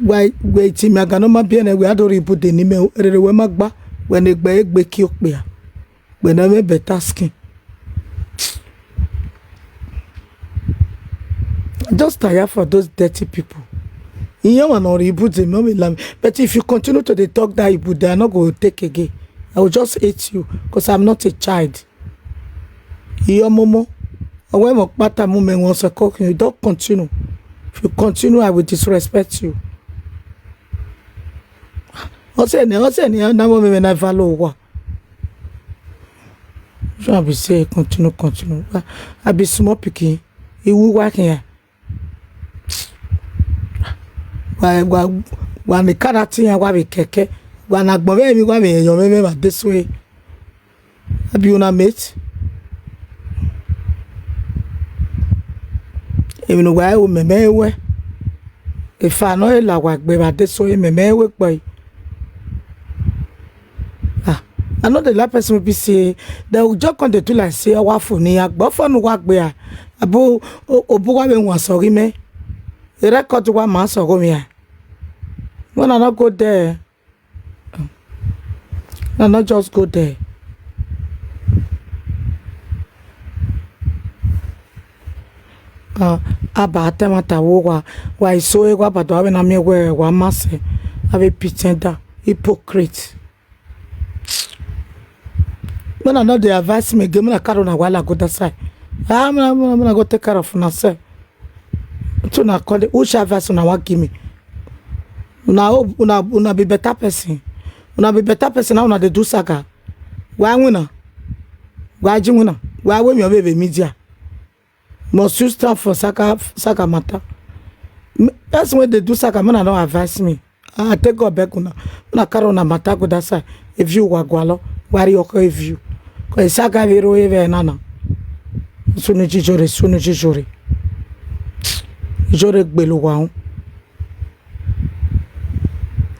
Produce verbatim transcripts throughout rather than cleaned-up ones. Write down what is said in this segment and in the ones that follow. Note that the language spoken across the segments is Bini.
Wẹ, wẹ itimiaga ne ọ ma biẹ nẹ, wẹ a do rhie ibude ne imẹ, rere wẹ ma gba, wẹ ne egbe egbe ki okpia, wẹ ne ọ mwẹ better skin. Just tire for those dirty people. Iye ọmwa ne ọ rhie ibude mẹ, ọ vbe la mẹ. But if you continue to dey talk that ibude, I no go take again. I will just hate you, 'cause I'm not a child. Iye ọmọmọ, ọ wẹ mẹ ọkpa tama mẹ wọn sẹ kọkhin, you don't continue. If you continue, I will disrespect you. Ọ sẹ nẹ, ọ sẹ nẹ, na mọ mẹ na valo owa. So I be say continue, continue. I, I be small pikin. Iwu wa khian. Wa, wa, wa ne karati yan wa vbe kẹkẹ. Wa na gbọn vbe emwi wa vbe yọ vbe vbe ma de so e. Abi una mate. Emwi ne uwa ru mẹ, mẹ wẹ. Efa nọ he la wa gbe vbe adeso e, mẹ, mẹ wẹ kpọ e. Ah, I no dey like person wey be say they will just come dey do like say ọ wa fo ne iran gbe, ọ fo ne uwa gbe a, abo o-, obu wa vbe wan sọghe mẹ. E record wa ma sọghe mẹ a. When I no go there, I no just go there. Ah, a ba ta ẹmwata vbe owa, wa i so egwa bado avbe na miẹn wẹ wa ma sẹ, avbe pretender, hypocrite. Mẹ na nọ dey advice me, ghe mẹ na karo na wa la go that side. Ah, mẹ na, mẹ na, mẹ na go take care of una sẹ. To na call, who shall advice una wan give me? Una hope, una, una be better person. Una be better person, now una dey do saga. Wa winna. Wa ji winna. Wa we mi ovbe vbe media. Must you stand for saga, saga matter? M-, person wey dey do saga, mẹ na don advise me. I take God beg una. Una carry una matter go that side. If you wa gualọ, wa ri ọkọ if you. 'Cause saga vbe ro evbe na na. Sunu jijore, sunu jijore. Jijore gbele uwa un.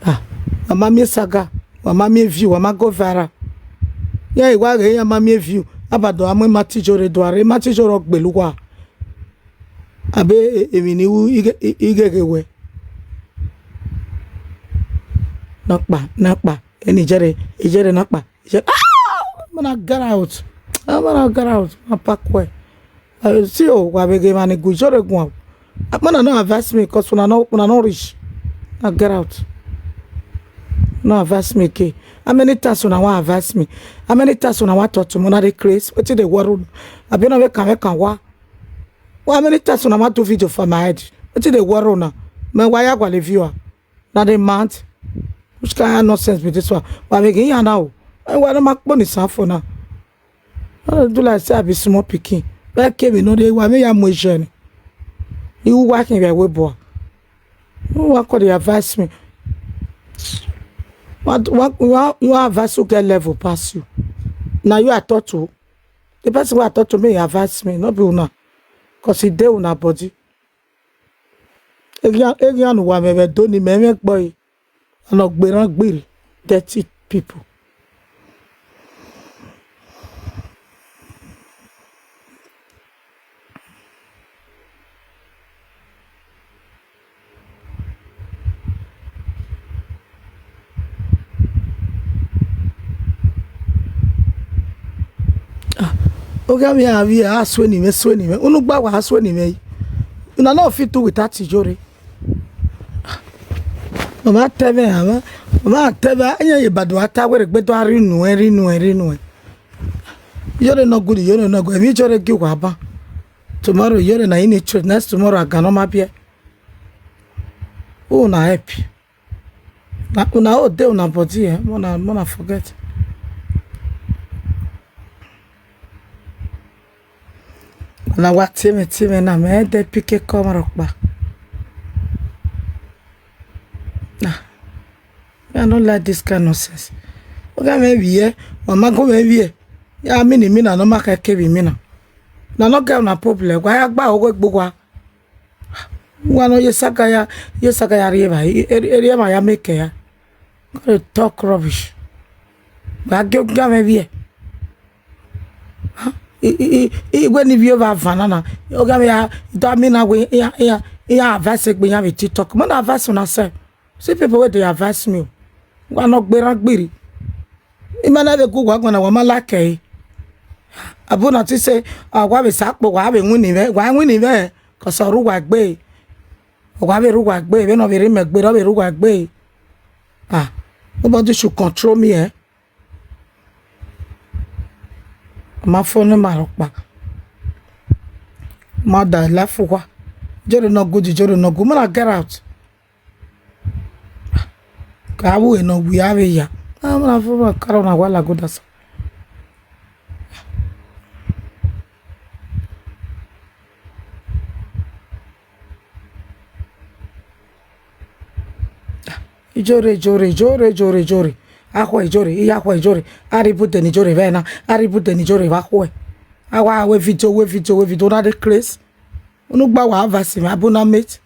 Ah, wa ma miẹn saga, wa ma miẹn view, wa ma go viral. Iran i wa ghe iran ma miẹn view, abadọ a mu Imatijo rre do a rre, Imatijo rọ gbele uwa. Abe e-, emwi ne I ru ighe-, i-, igheghe wẹ. Nọkpa, nọkpa, eni jẹre, ijẹre nọkpa. He said, "Ah, man, I get out. Ah, man, I get out. Man, pack well." I see, oh, wa vbe ghe emwa ni gu ijore guan. Ah, man, no advise me, 'cause una no, una no rich. I get out. No advise me again. How many times una wan advise me? How many times una wan talk to me? Una dey craze. Wetin dey worry una? Abi una vbe kan vbe kan wa? Well, how many times una wan do video for my head? Wetin dey worry una? Me wa ya gualọ viewer. Na dey mad. Which kind of nonsense be this one? Wa vbe ghe iran na o. Eh, wa no ma kpo ni san for now. I don't do like say I be small pikin. Wẹ kevbe no dey, wa me ya mu ejẹ ni. I ru wa khin vbe ẹvbo bua. Who wan come dey advise me? Wa, wa, wa, you advise who get level pass you. Na you I talk to. The person wey I talk to, me, he advise me, no be una. 'Cause e dey una body. Eghian, eghian ne uwa mwẹ vbe Ẹdo ni mẹ mwẹ gbe ọe. Ọna ọ gberran gbiri, dirty people. Ah, okhian vbe iran vbiẹ, a suẹn ni mwẹ, suẹn ni mwẹ. Unu gba wa, a suẹn ni mwẹ. Una no fit do without Ijore. Ọ ma tẹ mwẹ, a ma, ọ ma tẹ mwẹ, iran ye bado a ta wẹrẹ egbe do a rhie unu ẹn, rhie unu ẹn, rhie unu ẹn. Ijore no good, Ijore no good. Emwi Ijore gie uwa ban. Tomorrow, Ijore na ini church, next tomorrow, agan ne ọ ma biẹ. Who una help? Na, una hold dey una body, eh? Mona, mona forget. Una wa tie mwẹ, tie mwẹ na, mẹ de pick call rhọkpa. Nah, me, I no like this kind nonsense. Oga mwẹ vbiẹ, wa ma gu mwẹ vbiẹ. Ya mi ni mina, ne ọ ma khẹ kevbe imina. Na ne ọ gẹ una problem, wa ya gba ogho egbe uwa. Wa nọ ye saga ya, ye saga ya rhie evba, e, e, e rhie emwa ya make ya. Go dey talk rubbish. Wa gie ogiamwẹ vbiẹ. I, i, i, i, wẹ ne ivbi ovba van na na, ogiamwẹ ya, da mi na wẹ, iran, iran, iran advice egbe iran vbe TikTok. Mẹ na advice una sẹ. See people wey dey advise me o. Wa nọ gberra gbiri. Ima na vbe gu wa gbọna, wa ma like ẹre. Abo na ti sẹ, a, wa vbe sa kpo, wa vbe winna mwẹ, wa winna mwẹ, 'cause ọ rre uwa egbe. Wa vbe rre uwa egbe, vbene ọ vbe rre imẹ gbe, ọ vbe rre uwa egbe. Ah, nobody should control me, eh? Ma fo ne ma rhọkpa. Ma da life uwa. Joro no good, joro no good. Ma na get out. Ka vbe ne ọ wia vbe ya. Ah, ma na fo ma karo na wa la goda sa. Ijore, ijore, ijore, ijore, ijore. Akhọe ijore, iya akhọe ijore. A rhie ibude ne ijore vbe na, a rhie ibude ne ijore vbe akhọe. A wa wẹ video, wẹ video, wẹ video, na dey craze. Unu gba wa advice mwẹ, abo na mate.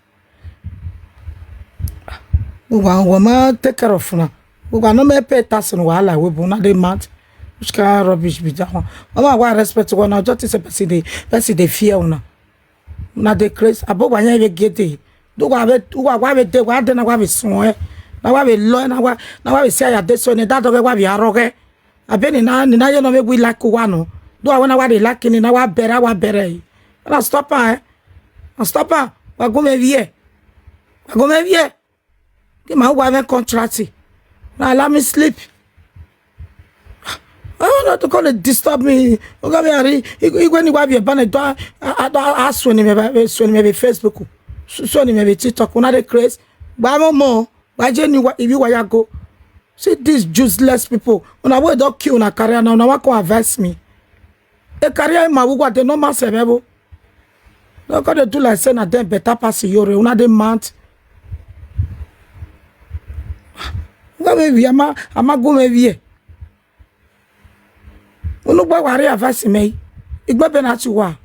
Uwa, uwa ma take care of una. Uwa no me pay tax ne uwa la we bu, una dey mad. Which kind rubbish be that one? Mama, wa respect una, just say person dey, person dey fear una. Una dey craze, abo wa yan vbe gie de. Do wa vbe, wa, wa vbe de, wa de na wa vbe suẹn. Na wa vbe lọ, na wa, na wa vbe si aya de so, ne da dọghẹ wa vbe arọghẹ. Abe ni na, ni na ye nọ vbe we like uwa nọ. Do wa wẹ na wa dey like ni, na wa bẹrẹ, wa bẹrẹ. Na stop am, eh? Na stop am. Wa gu mwẹ vbiẹ. Wa gu mwẹ vbiẹ. Gi ma wa mwẹ contract. Na allow me sleep. Oh, no, to come dey disturb me. Oga me ari, igwe ni wa vbiẹ ba na do a, a, a, a suẹn ni mwẹ vbe, suẹn ni mwẹ vbe Facebook. Su-, suẹn ni mwẹ vbe TikTok. Una dey craze. Gba mwẹ ọmọ. Wa je ni wa, ivbi wa ya go. See these useless people. Una wey don kill una career now, una wa come advise me. A career in my uwa dey no ma se vbe. No come dey do like say na dem better pass Iyore. Una dey mad. Nga me vbiẹ, a ma, a ma gu mwẹ vbiẹ. Unu gba wa rhie advice mẹ. Igbe be na ti wa.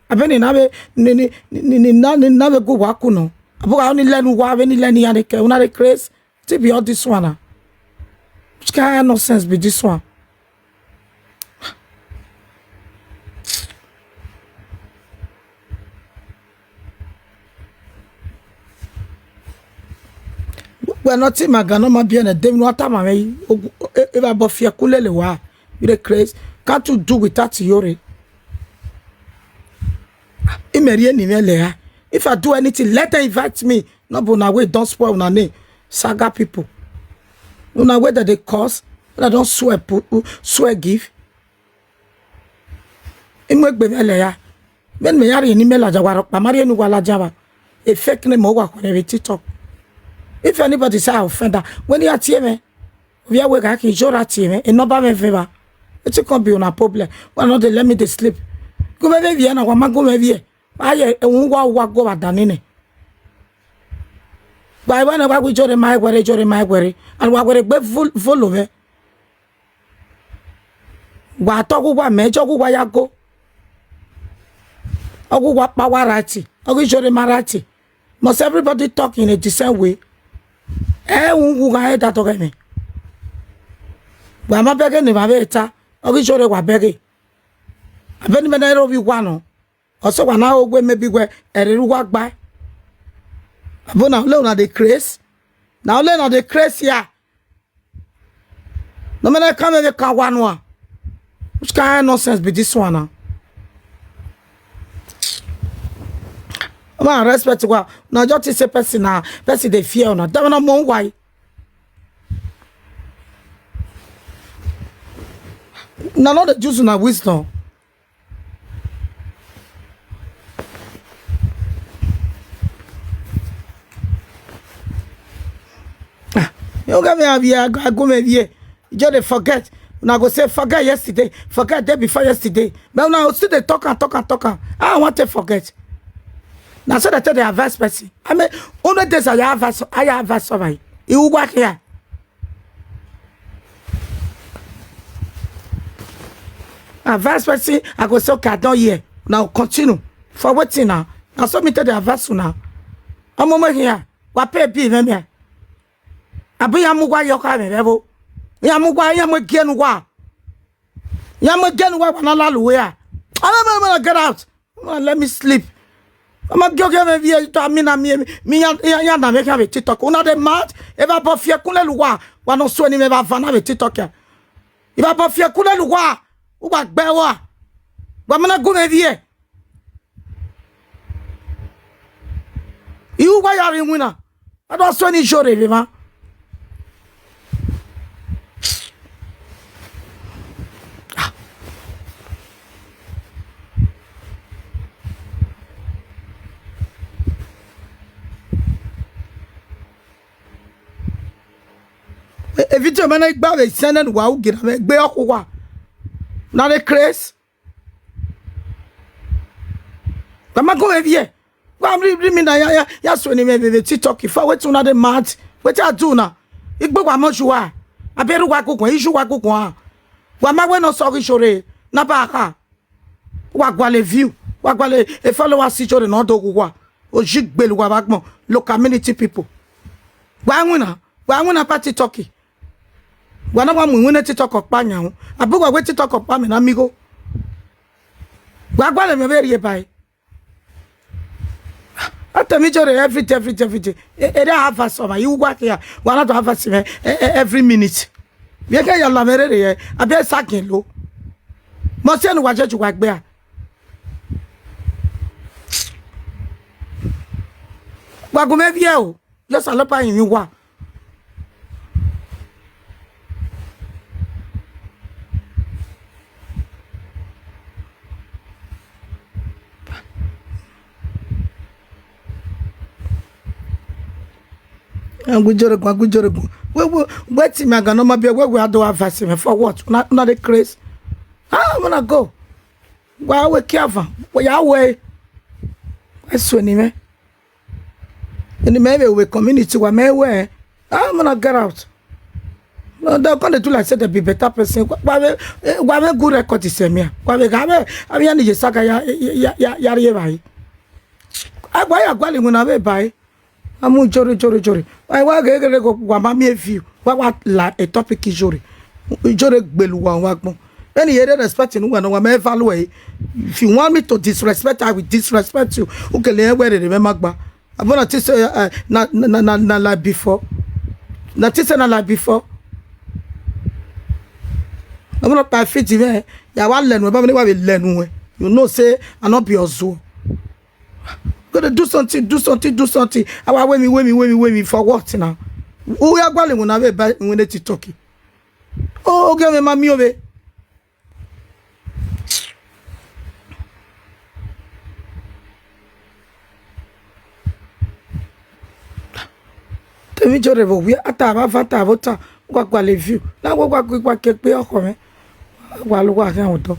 Abe ni na vbe, ni, ni, ni, ni, ni na, ni na vbe gu wa ku nọ. Abo gha ni lẹ ne uwa, vbe ni lẹ ne iran kẹ, una dey craze. Ti be all this one na. Which kind of nonsense be this one? Wẹ ne ọ te ima gan ne ọ ma biẹ nẹ, de emwi ne ọ tama mwẹ yi, ogu-, e-, evba bọ fiẹ ku lele wa, you dey craze. Can't you do without Iyore? Imẹ rhie ne imẹ lẹ ra. If I do anything, let them invite me. Not be una wey don spoil una name. Saga people. Una wey dem dey curse, una don swear pu-, swear give. Imu egbe mwẹ lẹ ra. Vbene mẹ ya rhie ne imẹ ladian, wa rhọkpa, ma rhie ne uwa ladian vba. A fake name uwa khuẹrhẹ vbe TikTok. If anybody say I offend her, wẹ ne iran tie mwẹ. Ovbi ẹvbo gha khin, Iyore tie mwẹ, enọba mwẹ vẹn vba. Wetin come be una problem? Why not dey let me dey sleep? Gu mwẹ vbe vbiẹ na, wa ma gu mwẹ vbiẹ. Aye, ẹwun uwa, uwa gu vba dan nene. Wa vbe na wa gu Iyore ma wẹrẹ, Iyore ma wẹrẹ. And wa wẹrẹ gbe vol-, volo mwẹ. Wa tọ ọghe uwa mẹ, je ọghe uwa ya go. Ọghe uwa kpa wa right, ọghe Iyore ma right. Must everybody talk in a decent way? Ẹ, u, u gha re da dọghẹ mwẹ. Wa ma bẹghe ne emwa vbe ta, ọghe Iyore wa bẹghe. Abe ni mẹ na rre ovbi uwa nọ. Ọ sẹ wa na ro wẹ maybe wẹ ẹre uwa gbae. Abo na ole una dey craze. Na ole una dey craze ya. No me na ka mwẹ vbe ka wa nua. Which kind nonsense be this one now? Ma respect wa. Na just say person na, person dey fear una. That one na mo why. Na no dey use una wisdom. Ah, you get me, I be, I go, I go, me be. You just dey forget. Una go say, "Forget yesterday, forget day before yesterday." But una still dey talk and talk and talk am. I want to forget. Na so they take the advice person. I mean, only days I advice, I advice somebody. You work here. Advice person, I go say, "Okay, I don hear." Now continue. For wetin now? Na so me take the advice una. Ọmọ ọmọ here. Wa pay bill me me. Abi ya mu wa yo ka me bebo. Ya mu wa, ya mu gie nu wa. Ya mu gie nu wa, wa na la lu we a. I don't know, get out. Come on, let me sleep. Ọmọ gie ogie me vbiẹ to, I mean, I mean, me ya, ya, ya na me can be TikTok. Una dey mad? Evba bọ fiẹkun lele uwa, wa ne ọ suẹn ne imẹ vbe avan na vbe TikTok a. Evba bọ fiẹkun lele uwa, uwa gbe ẹre ua. Wa ma na gu mwẹ vbiẹ. I ru uwa ya rre iwinna, a do suẹn ne Iyore vbe emwa. E, e video mẹ na gba vbe sẹnẹ ne uwa, u gie na mwẹ egbe ọkhuwa. Na rre craze. Wa ma gu mwẹ vbiẹ. Wa rhie, rhie mi na ya, ya, ya suẹn ne imẹ vbe, vbe TikTok. For wetin una dey mad? Wetin I do na? Igbe wa mọ uwa. Abẹ rre uwa guguan, iye uwa guguan. Wa ma wẹ ne ọ sẹ ọghe Iyore na ba kha. Wa gualọ view, wa gualọ followers Iyore ne ọ do ghe uwa. Oyi gbele uwa vbe agbọn, local community people. Wa winna, wa winna ba TikTok. Wa na wa mu iwinna TikTok ọkpa yan ru. Abe uwa wẹ TikTok ọkpa mẹ na miẹn igho. Wa gualọ mwẹ vbe rhie ba ẹre. A tama Iyore every day, every day, every day. E, e da advice ọmwa, I uwa khin ya, wa na do advice mwẹ, e, e, every minute. Vbe ẹghẹ ya la mwẹ rere yẹ, abẹ sa gin lo. Mẹ ọ siẹ ne uwa judge uwa egbe a. Wa gu mwẹ vbiẹ o. Just Osanobua rinmwian uwa. A gu Iyore guan, a gu Iyore guan. Wẹ, wẹ, wẹ te imẹ agan ne ọ ma biẹ, wẹ, wẹ a do advice mwẹ for what? Una, una dey craze. Ah, I wanna go. Wa wẹ kia van, wa ya wẹ. Wa suẹn ne imẹ. Eni mẹ vbe wẹ community wa mẹ wẹ, I wanna get out. No, they gonna do like say they be better person. Wa vbe, eh, wa vbe good record is me. Wa vbe ga vbe, avbe iran ni ye saga ya, ya, ya, ya rhie evbare. A gua ya gualọ iwinna vbe ba ẹre. A mu Iyore, Iyore, Iyore. Wa, wa ghe, ghe, ghe, wa ma miẹn view. Wa, wa la a topic Iyore. Iyore gbele uwa vbe agbọn. Eni ye rre respect ne uwa nọ, wa mẹ value ẹre. If you want me to disrespect, I will disrespect you. U kele rẹn wẹ rere mwẹ ma gba. Abọ na te say, eh, na, na, na, na, na like before. Na te say na like before. Abọ na kpa fit mwẹ, ya wa lẹnu, eba mwẹ ne wa vbe lẹnu wẹ. You know say I no be Ozuo. Gotta do something, do something, do something. A wa wẹ mi, wẹ mi, wẹ mi, wẹ mi for what now? U ya gualọ iwinna vbe ba iwinna TikTok. O, ogie mwẹ ma miẹn ovbe. Te emwi Iyore vbe owiẹ, a ta vbe avan, a ta vbe ota, wa gualọ view. Na wẹ wa gu igua ke egbe ọkhọ mwẹ. Wa lo wa khian odọ.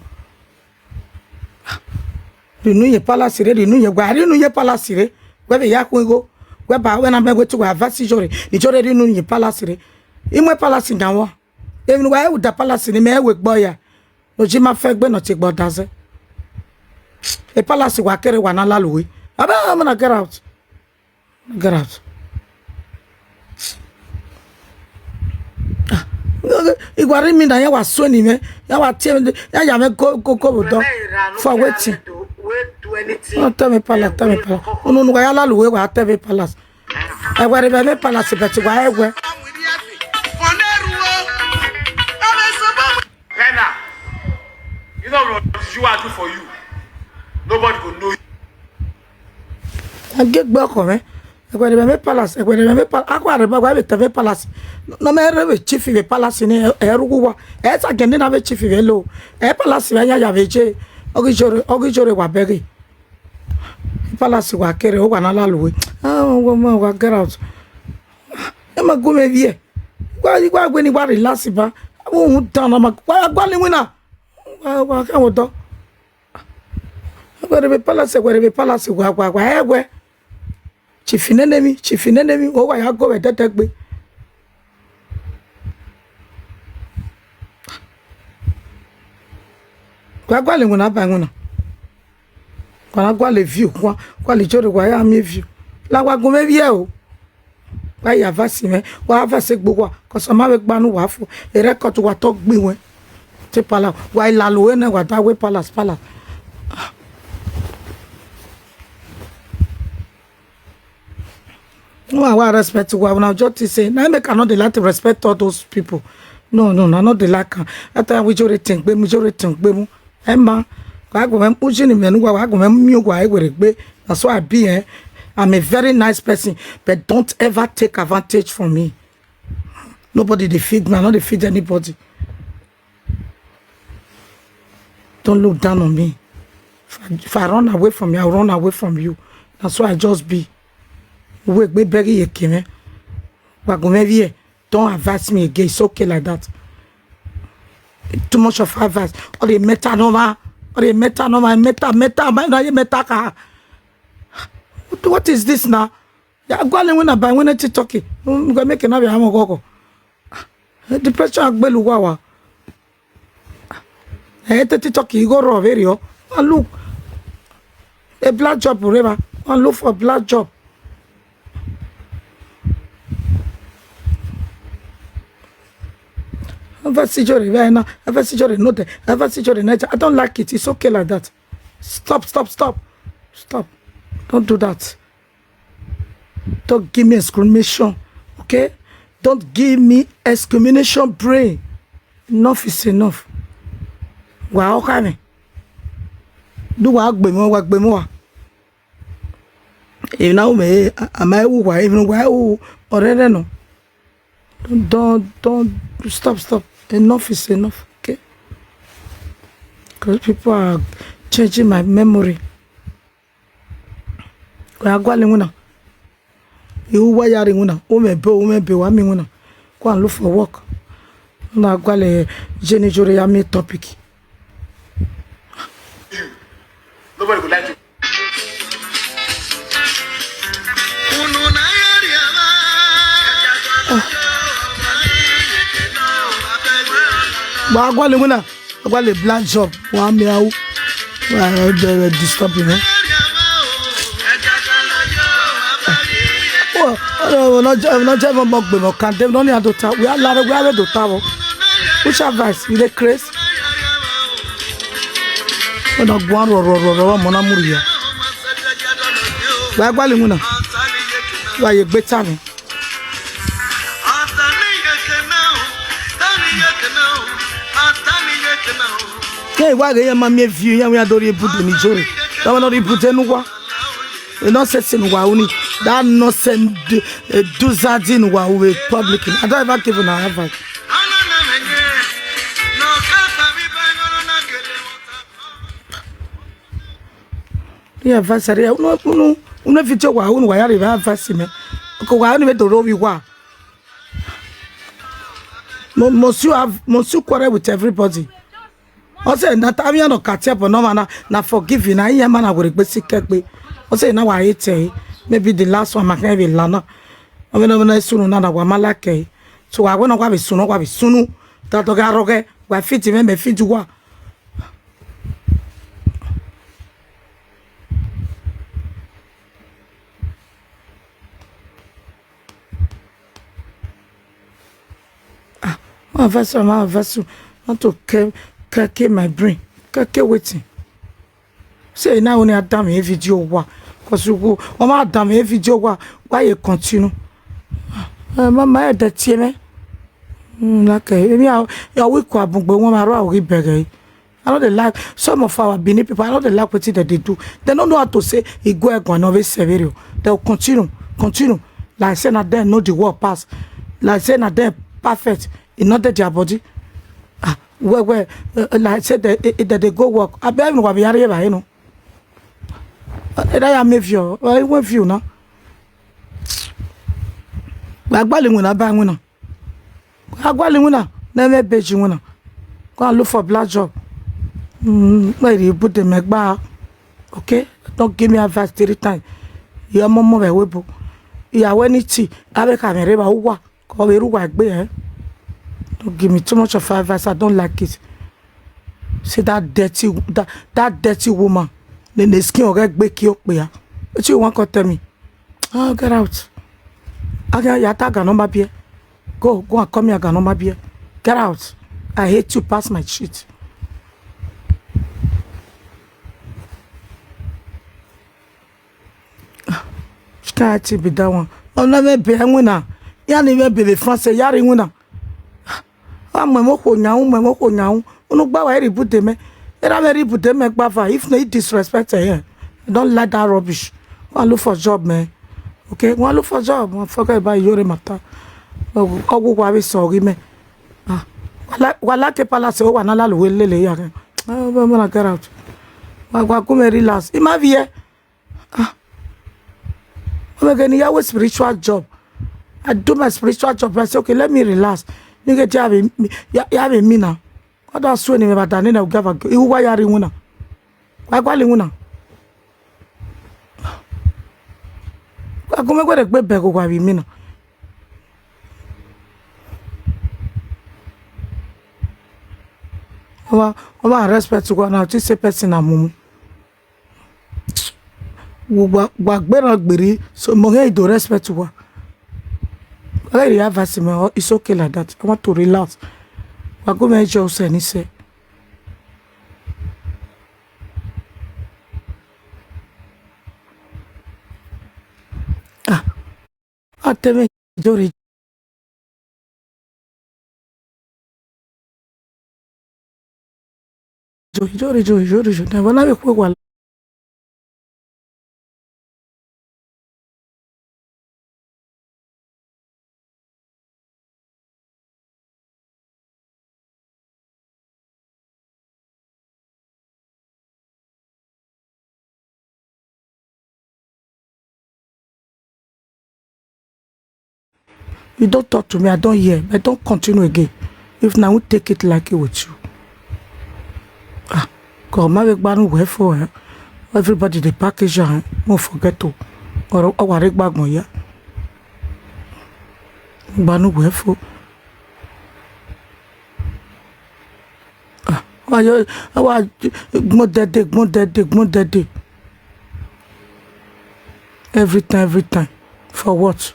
Rhie unu ye palace rre, rhie unu ye, wa rhie unu ye palace rre. Wẹ vbe ya khuan igho. Wẹ ba wẹ na mẹ wẹ te wa advice Iyore, ne Iyore rhie unu ye palace rre. I mu palace yan vbọ. Emwi ne uwa ru da palace ni mẹ wẹ egbe ọya. Ne oji ma fẹ egbe ne ọ tie egbe ọdazẹ. E palace wa kere wa na lalo uwe. Abẹ, I'm gonna get out. Get out. Ah, I wa rhie mi na, ya wa suẹn ne imẹ, ya wa tie, ya ya mwẹ go, go, go vbe odọ. For wetin? Don't tell me palace, tell me palace. Unu ne uwa ya lalo uwe, wa tell me palace. Ẹwẹ rre vbe palace, but wa ẹwẹ. Pena, you know what you are do for you. Nobody go know you. A gie egbe ọkhọ mwẹ. Ẹwẹ rre vbe palace, ẹwẹ rre vbe palace. A khuan rre ba wa vbe te vbe palace. Ne ọ mẹ rre vbe chief vbe palace ni, ẹ, ẹ rughu uwa. Ẹ sa gẹn ne na vbe chief vbe lo. Ẹ palace vbe ya ya vbe je. Ọ ghi Iyore, ọ ghi Iyore wa bẹghe. Palace wa kere, uwa na lalo uwe. Ah, wa, wa, wa get out. Ẹ ma gu mwẹ vbiẹ. Wa, wa wẹ ne I wa relax ba. Avbe uhunmwu dan na ma, wa ya gualọ iwinna. Wa, wa khian vbe odọ. Ẹwẹ rre vbe palace, ẹwẹ rre vbe palace, wa, wa, wa, ẹwẹ. Chief nene emwi, chief nene emwi, ọ wa ya go vbe ẹdẹdẹ gbe. Wa gualọ iwinna ba iwinna. Wa na gualọ view, wa gualọ Iyore, wa ya miẹn view. La wa gu mwẹ vbiẹ o. Wa ya advice mwẹ, wa advice egbe uwa, 'cause ọ ma vbe gba ne uwa fo. E record wa tọ gbe iwẹn. Te palace, wa i lalo ẹre nẹ, wa da wẹ palace, palace. Wa wa respect wa, una just think say, na make I no dey like to respect all those people. No, no, no, I no dey like am. That time we just dey think, gbe mu, just dey think, gbe mu. Emma, wa go me pushing me, wa, wa go me mi wa e were gbe. That's why I be, eh. I'm a very nice person, but don't ever take advantage from me. Nobody dey feed me, I no dey feed anybody. Don't look down on me. If I, if I run away from you, I'll run away from you. That's why I just be. We gbe beg ye keme. Wa go me here. Don't advise me again. It's okay like that. Too much of advice. All the meta no ma. All the meta no ma. Meta, meta, ma na ye meta ka. What, what is this now? Ya gualọ winna ba winna TikTok. Mm, go make na be am gogo. Depression agbelu wa wa. Eh, te TikTok igho rọ vbe rriọ. Go and look a black job, whatever. Go and look for a black job. Ever see Jory right now? Ever see Jory no there? Ever see Jory night? I don't like it. It's okay like that. Stop, stop, stop. Stop. Don't do that. Don't give me exclamation, okay? Don't give me exclamation brain. Enough is enough. Wa ọkha mwẹ. Do wa gbe mu, wa gbe mu wa. Emwi na ru mwẹ, a ma wu wa, emwi ne wa ru ọrẹrẹ nọ. Don't, don't, don't, stop, stop. Enough is enough, okay? Because people are changing my memory. Wa gualọ iwinna. I ru uwa ya rre iwinna. U mwẹ ebe, u mwẹ ebe, wa miẹn iwinna. Go and look for work. Na gualọ Jenny Jory ya miẹn topic. Nobody would like to. Wa gualọ iwinna. Wa gualọ black job. Wa miẹn aro. Wa de, de disturb, you know. Oh, oh, no, no, no, no, no, no, gbe mọ kan de, no, ni a do ta. We are lare, we are do ta, bro. Which advice? You dey craze? Wẹ ne ọ guan rhuọrhuọrhuọrhuọ, ọmọ na mu rhia. Wa gualọ iwinna. Wa ye egbe ta mwẹ. Ke wa ghe iran ma miẹn view, iran wẹ iran do rhie ibude ni Jory. Iran wẹ ne ọ rhie ibude ne uwa. Nonsense ne uwa ru ni. That nonsense, eh, duzadi ne uwa ru vbe public. I don't ever give una advice. Iran advice are, unu, unu, unu video wa, unu wa ya rhie vbe advice mẹ. Ko wa ni vbe do rre ovbi uwa. Mo, must you have, must you quarrel with everybody? Ọ sẹ na ta, avbe iran nọ ka tie ẹbọ ne ọmwa na, na forgive na, iran ma na werriegbe sikẹ egbe. Ọ sẹ na wa hate ẹre, maybe the last one ma khian vbe la na. Ọ vbe nọ, ọ vbe nọ sunu na, na wa ma like ẹre. So wa wẹ ne ọ wa vbe sunu, ọ wa vbe sunu. That dog arrogant, wa fit mwẹ, mẹ fit uwa. Ah, my vessel, my vessel, want to kill, kill, kill my brain. Kill, kill wetin? Say now only Adam a video wa. 'Cause you go, ọ ma Adam a video wa. Why you continue? Ah, eh, ma, ma head tie me. Mm, like, eh, me, I, I will kwa bungbe one, I will beg. I no dey like some of our Benin people. I no dey like wetin dem dey do. Dem no know how to say e go ẹgàn, no be severe. Dem will continue, continue. Like say na dem know the work pass. Like say na dem perfect. E no dey their body. Ah, well, well, uh, like say dem, eh, eh, dem dey go work. I bet everyone will be here, you know. Uh, that ya make view. Uh, I want view now. Agbali wina ba wina. Agbali wina, na me beji wina. Go and look for black job. Mm, where you put them egba? Okay? Don't give me advice three times. You are momo we webo. You are when it, I be come here, ba uwa. Ko be ru wa gbe, eh? Don't give me too much of advice. I don't like it. See that dirty, that, that dirty woman. The, the skin of that gbe ki o pe ya. What you want to tell me? Oh, get out. I can ya tag no ma bie. Go, go and come here, no ma bie. Get out. I hate you past my shit. Which kind of thing be that one? Ọ na mwẹ ebe ẹwinna, iran ni mwẹ ebe vbe France ya rre iwinna. A mu ẹmwẹ okhuo yan unu, mu ẹmwẹ okhuo yan unu. Unu gba wa rhie ibude mẹ. Erha mwẹ rhie ibude mẹ gba va, if not, he disrespect here. I don't like that rubbish. Go and look for job, man. Okay, go and look for job. Forget about your matter. Ọ wu wa vbe sọ ghi mẹ. Ah, wa la, wa la ke palace, wa na la lu we lele ya. Ah, wa na get out. Wa, wa come relax. I ma viẹ. Ah. Ọ vbe ghe ne I ya we spiritual job. I do my spiritual job. I say, "Okay, let me relax." Ni ghe dia vbe mi, ya, ya vbe mi na. Ọ da suẹn ne mẹ vbe ada nene ugia va, iwu wa ya rre iwinna. Wa gualọ iwinna. Wa gu mwẹ wẹ rhie egbe bẹghe owa vbe mi na. Ọ ma, ọ ma respect uwa na, ọtẹn sẹ person na mumu. Wa, wa gberra gberri, so mọ hẹ I do respect uwa. Ọ ghi rhie advice mẹ, it's okay like that. I want to relax. Wa gu mwẹ jẹ osẹ ni sẹ. Ah, a te mwẹ jori. Jori, jori, jori, jori, jori. Na vbe na vbe khuẹ wa. You don't talk to me, I don't hear, but don't continue again. If na, I won't take it like it with you. Ah, God, ma vbe gba nu wẹ fo, eh? Everybody dey package, eh? Mo forget to. Or, or wa re gba gbọn ya. Gba nu wẹ fo. Ah, wa yo, wa gbọn dẹde, gbọn dẹde, gbọn dẹde. Every time, every time. For what?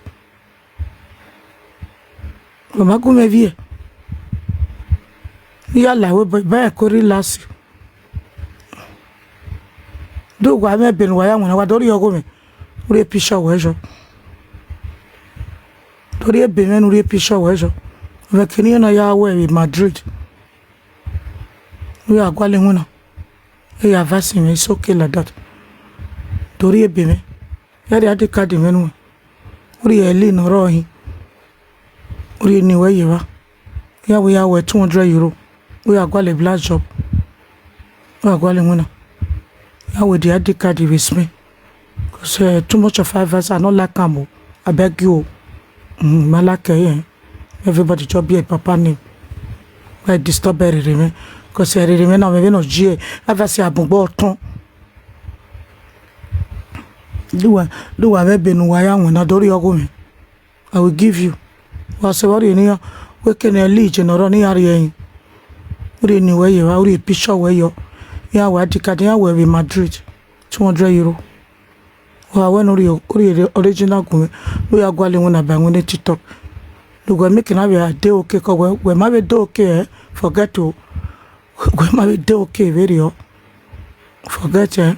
Ọ ma gu mwẹ viẹ. I ya la wẹ ba, ba ko relax. Do wa mwẹ ebe ne uwa ya winna, wa do rhie ọgho mwẹ. U rhie picture wẹ yọ. Do rhie ebe mwẹ ne u rhie picture wẹ yọ. Vbe kene iran na ya wẹ vbe Madrid. U ya gualọ iwinna. E ya advice mwẹ, it's okay like that. Do rhie ebe mwẹ. Ya rhie I D card mwẹ nuẹn. U rhie ẹli ne ọ rrọọ hin. U rhie eni wẹ ye evba. Iran wẹ ya wẹ two hundred euro. U ya gualọ black job. U ya gualọ iwinna. Ya wẹ the I D card vbe Spain. 'Cause, eh, too much of advice, I no like am o. I beg you o. Mm, I ma like ẹre. Everybody just bear papa name. Why disturb erere mwẹ? 'Cause erere mwẹ na, mwẹ vbene ọ ye, advice a bun gbe ọtọn. Do wa, do wa vbe ebe ne uwa ya winna, do rhie ọgho mwẹ. I will give you. Wa sẹ vbe ọ rhie ne iran, wẹ kene ẹli je ne ọ rrọọ ne iran rhie ẹrin. U rhie eni wẹ ye evba, u rhie picture wẹ yọ. Iran wẹ I D card, iran wẹ vbe Madrid, two hundred euro. Wa wẹ ne u rhie, u rhie original gu mwẹ, ne u ya gualọ iwinna ba iwinna TikTok. Do wẹ make na vbe a dey okay, 'cause wẹ, wẹ ma vbe dey okay, eh, forget o. Wẹ ma vbe dey okay vberriọ. Forget, eh.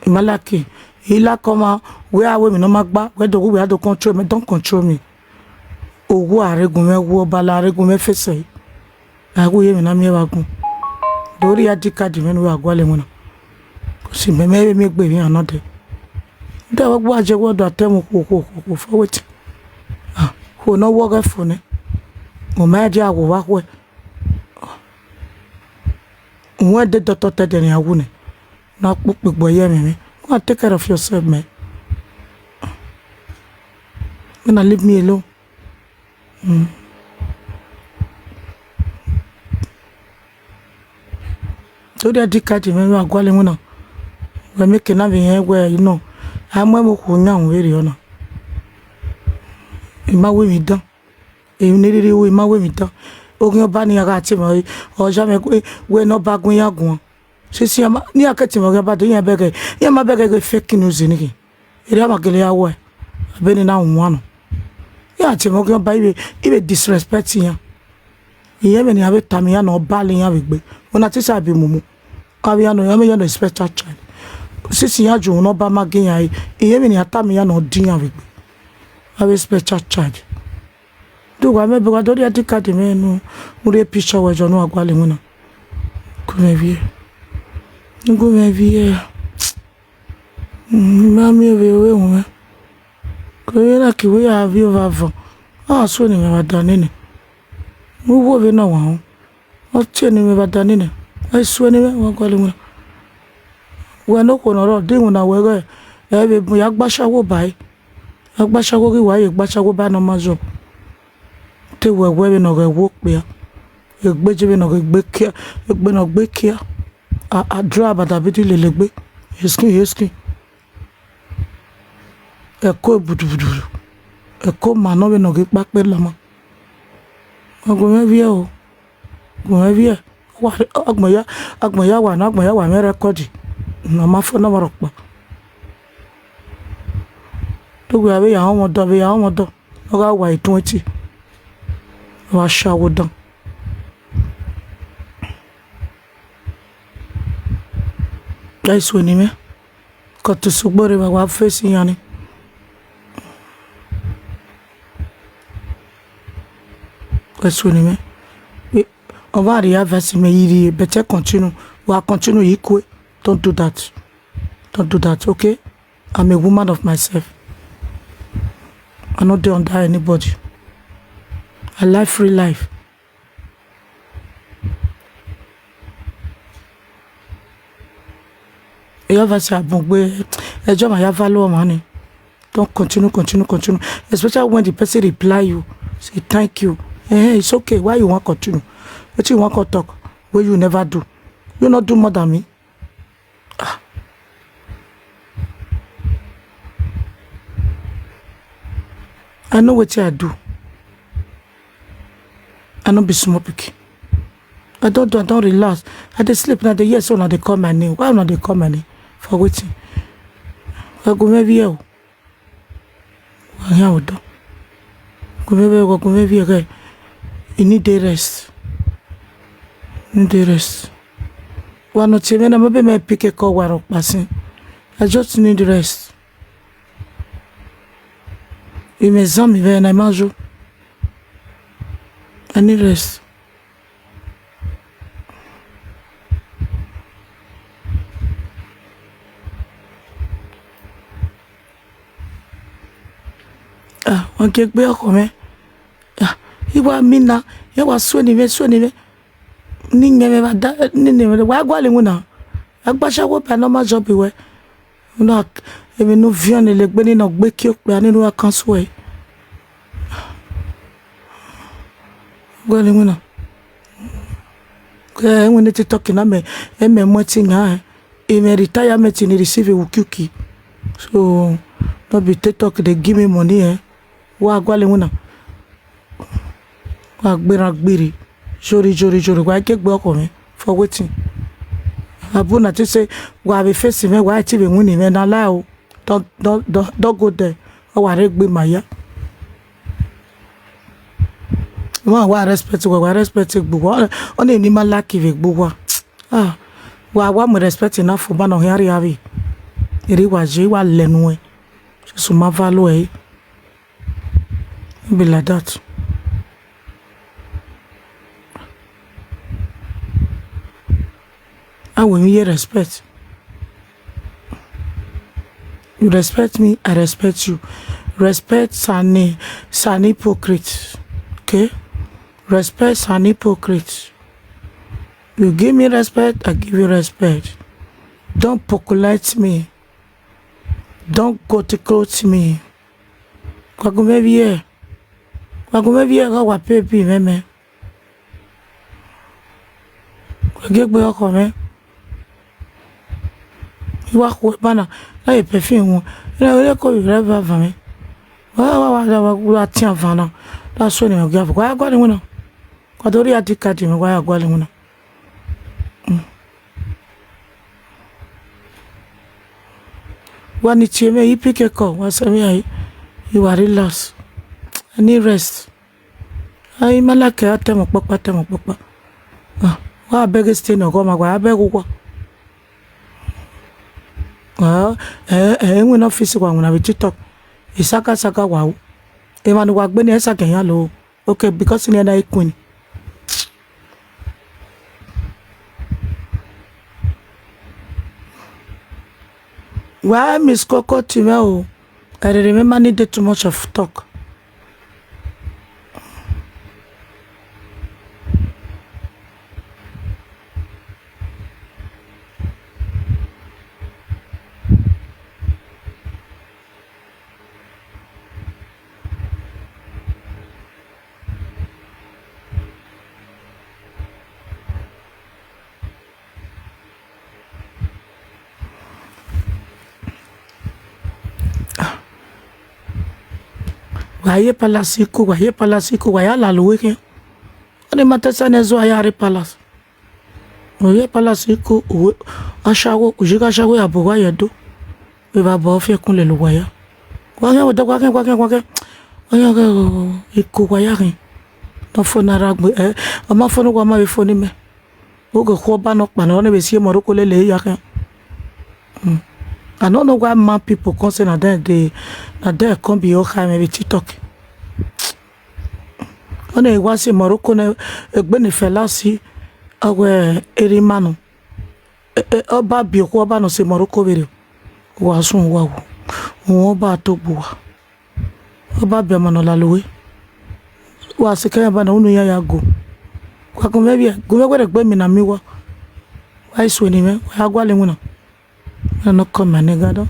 I ma like, I like ọmwa, wẹ a wẹ emwi ne ọ ma gba, wẹ do wu wẹ a do control me, don't control me. Owu a rre gun mwẹ, wu ọba la rre gun mwẹ face ẹre. A wu ye emwi na miẹn vbe agbọn. Do rhie I D card mwẹ ne u ya gualọ iwinna. 'Cause mẹ, mẹ vbe miẹn egbe emwi iran na dẹ. Dẹ vbe gu a je wẹ ọ do a tẹ mwẹ okhuo, okhuo, okhuo, okhuo, fọ wẹ te. Ah, okhuo ne ọ wu ọghẹ fo nẹ. Ọ ma dia wo vbe akhuẹ. Wẹ de dọtọ tẹdẹ ne a wu nẹ, na kpokpo egbe ye ẹmwẹ mwẹ. Go and take care of yourself, man. Go and leave me alone. Mm. Torí I D card mwẹ, wa gualọ iwinna. Wẹ make na vbe rẹn wẹ, you know, a mu ẹmwẹ okhuo yan ru vberriọ na. I ma wu emwi dan. Emwi ne rhirhi ru, I ma wu emwi dan. Oghian ọba ne iran gha tie mwẹ, ọ ya mwẹ wẹ, wẹ ne ọba gun iran guan. Sisi iran ma, ne iran ke tie mwẹ oghian ọba dee, iran bẹghe, iran ma bẹghe ghe fake news ni khin. Erriọ a ma gele ya wẹ, a be ne na wan nọ. Iran tie mwẹ oghian ọba, I vbe, I vbe disrespect iran. Irẹn vbe ne iran vbe tama iran ne ọba la iran vbe egbe. Wẹ na te sa be mumu. Avbe iran nọ, iran vbe iran nọ special child. Since iran ju uhunmwu ne Ọba ma gie iran re, irẹn emwi ne iran tama iran ne ọ di iran vbe egbe. Avbe special charge. Do wa mẹ be wa do rhie I D card mwẹ ne u rhie picture wẹ jọ ne u wa gualọ iwinna. Gu mwẹ viẹ. Gu mwẹ viẹ. Mm, ma miẹn vbe ru ẹmwẹ. Ke vbe na ke wẹ ya viọ vbe avọ. A so ne imẹ vbe ada nene. Vbe uwu vbe na wa họn. Ọ tie ne imẹ vbe ada nene. A i suẹ ne imẹ, wa gualọ iwinna. Wẹ ne okhuo ne ọ rrọọ, de iwinna wẹ ighẹ ẹ vbe bun ya gba ashawo ba ẹre. Agbashawo ghi wa ye gba ashawo ba ne ọ ma zọ. Te wẹ wẹ vbene ọ ghẹ wo okpia, egbe je vbene ọ ghẹ gbe kia, egbe ne ọ gbe kia. A, a dra abadabidi lele egbe. Eskin, eskin. Ẹko budubudu. Ẹko ma nọ vbene ọ ghi kpa kpe lama. Ọ gu mwẹ vbiẹ o. Gu mwẹ vbiẹ. Wa, agbọn ya, agbọn ya wa nọ, agbọn ya wa mwẹ record. Ne ọ ma fo ne ọ ma rhọkpa. Te uwẹ vbe ya họn ọmọdọ, vbe ya họn ọmọdọ, ọ gha wa twenty, ọ gha sha wo dan. Ẹ i suẹn ni mwẹ, kọtosugbo rre vbe wa face iran ni. Ẹ i suẹn ni mwẹ, ọmwa rhie advice mẹ yi rhie, but ẹ continue, wa continue yi kue. Don't do that. Don't do that, okay? I'm a woman of myself. I no dey under anybody. I live free life. Eya va si abun gbe, ẹjọ ma ya value ọmwa ni. Don't continue, continue, continue. Especially when the person reply you, say thank you. Eh, it's okay. Why you wan continue? Wetin you wan come talk wey you never do? You no do more than me. Ah. I know wetin I do. I no be small pikin. I don do, I don relax. I dey sleep now, I dey hear say una dey call my name. Why una dey call my name? For wetin? I go maybe here. Wa khian odọ. Gu mwẹ vbe, gu mwẹ vbe ẹghẹ. I need a rest. I need a rest. Wa nọ tie mwẹ na, ma be mẹ pick a call wa rhọkpa sin. I just need rest. Imẹ zan mi vbe na, I ma zo. I need rest. Ah, wa gie egbe ọkhọ mwẹ. Ah, I wa mina, ya wa suẹn ni mwẹ, suẹn ni mwẹ. Ne imẹ vbe da, ne imẹ vbe, wa gualọ iwinna. Agbashawo ba ne ọ ma zọ be wẹ. Una, emwi ne u viọ ne legbe ni nọ gbe kie okpia ni ru akan suẹ. Gualọ iwinna. Ke ẹwẹn ne TikTok na mẹ, ẹ mẹ mu ẹtin yan, ẹ mẹ retirement ni receive ukiuki. So, no be TikTok dey give me money, eh. Wa gualọ iwinna. Wa gberra gbirri, zhorri, zhorri, zhorri, wa gie egbe ọkhọ mwẹ, for wetin? Abu na te say, wa vbe face mwẹ, wa i te vbe winna mwẹ na la o. Don't, don't, don't, don't go there. Ọ wa rre egbe ma ya. Wa, wa respect wẹ, wa respect egbe uwa. Ọni ne ima like vbe egbe uwa. Ah, wa, wa mu respect na fo ba ne ọ khian rria vbe. Erriọ wa ye, wa lẹ nuẹn. Jesu ma value ẹre. No be like that. A wẹ emwi ye respect. You respect me, I respect you. Respect sani, sani hypocrite. Okay? Respect sani hypocrite. You give me respect, I give you respect. Don't pokolite me. Don't go to quote me. Wa gu mwẹ vbiẹ. Wa gu mwẹ vbiẹ gha wa pay bill mwẹ mẹ. Wa gie egbe ọkhọ mwẹ. I wa khu ẹba na, na ye perfume wọn. Ina wẹ ko vbe rẹ va van mwẹ. Wa, wa, wa, wa, wa, wa tian van na. Da so ne ọ gia vọ. Wa gualọ iwinna. Wa do rhie I D card mwẹ, wa ya gualọ iwinna. Mm. Wa ni tie mwẹ, I pick a call, wa sẹ mwẹ a, I wa relax. I need rest. A, ima like a tẹmwẹ ọkpọkpa, tẹmwẹ ọkpọkpa. Ah, wa bẹghe stay ne ọghọmwa, wa bẹghe uwa. Ẹ, ẹ, ẹ, winna office wa winna vbe TikTok. Isaga isaga wa ru. Emwa ne uwa gbe ni, ẹ sagiẹn yan lo. Okay, because ni ẹna i queen. Wa miss koko ti mwẹ o. Ẹrere mwẹ ma need too much of talk. Wa ye palace iko, wa ye palace iko, wa ya lalo uwe khian. Ọni ma te sẹ ne zẹ uwa ya rre palace. Wa ye palace iko, uwe, ashawo, uyi gha ashawo ya bu uwa ye do. Vbe evba bọ fiẹkun lele uwa ya. Wa khian wẹ da, wa khian, wa khian, wa khian. Wa khian ghe iko uwa ya khian. Ne ọ fo na rra gbe, ẹ, ọ ma fo ne uwa ma vbe fo ne imẹ. Oghẹ okhuo ọba nọkpa ne ọ ne vbe si Morocco lele ya khian. Hmm. I no know why mad people come say na them dey, na them come be okha mwẹ vbe TikTok. Ọni wa si Morocco ne egbe ne Fẹla si, ọ wẹ erha ima nọ. E, e, ọba biẹ okhuo ọba nọ si Morocco vberriọ. Wa sunu wa wu. Uhunmwu ọba to gbe uwa. Ọba biẹ ọmọ ne ọ lalo uwe. Wa sikẹ yan ọba na, unu iran ya go. Wa gu mwẹ vbiẹ, gu mwẹ werriegbe emwi ne a miẹn uwa. Wa i suẹn ne imẹ, wa ya gualọ iwinna. Mwẹ nọ kọ ma ne gado.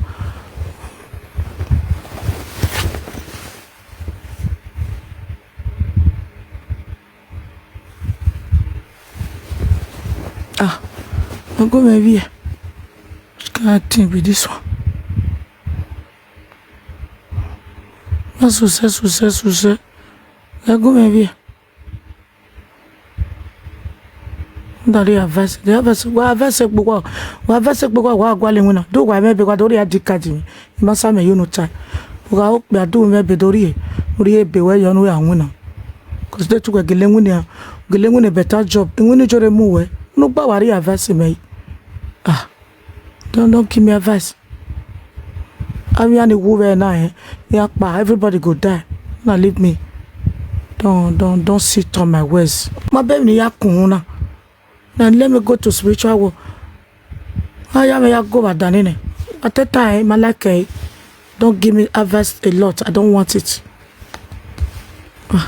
Ah, ọgọ mwẹ vbiẹ. Which kind thing be this one? Ma susẹ, susẹ, susẹ. Ẹ gu mwẹ vbiẹ. Da rhie advice, rhie advice, wa advice gbe uwa, wa advice gbe uwa, wa gualọ iwinna. Do wa mwẹ ebe, wa do rhie I D card mwẹ. I ma sa mẹ ye unu tae. U gha ro okpia, do mwẹ ebe do rhie, u rhie ebe wẹ yọ ne u ya winna. 'Cause de tu wẹ gele winna, gele winna better job. Iwinna Ijorre mu wẹ. Unu gba wa rhie advice mẹ yi. Ah. Don't, don't give me advice. Avbe iran ni wu vbe na, eh, iran kpa, everybody go die. Na leave me. Don't, don't, don't sit on my words. Ma bẹghe emwi ne I ya kun na. Now let me go to spiritual world. A ya mwẹ ya go vbe adan nene. I tell time, I like it. Don't give me advice a lot. I don't want it. Ah.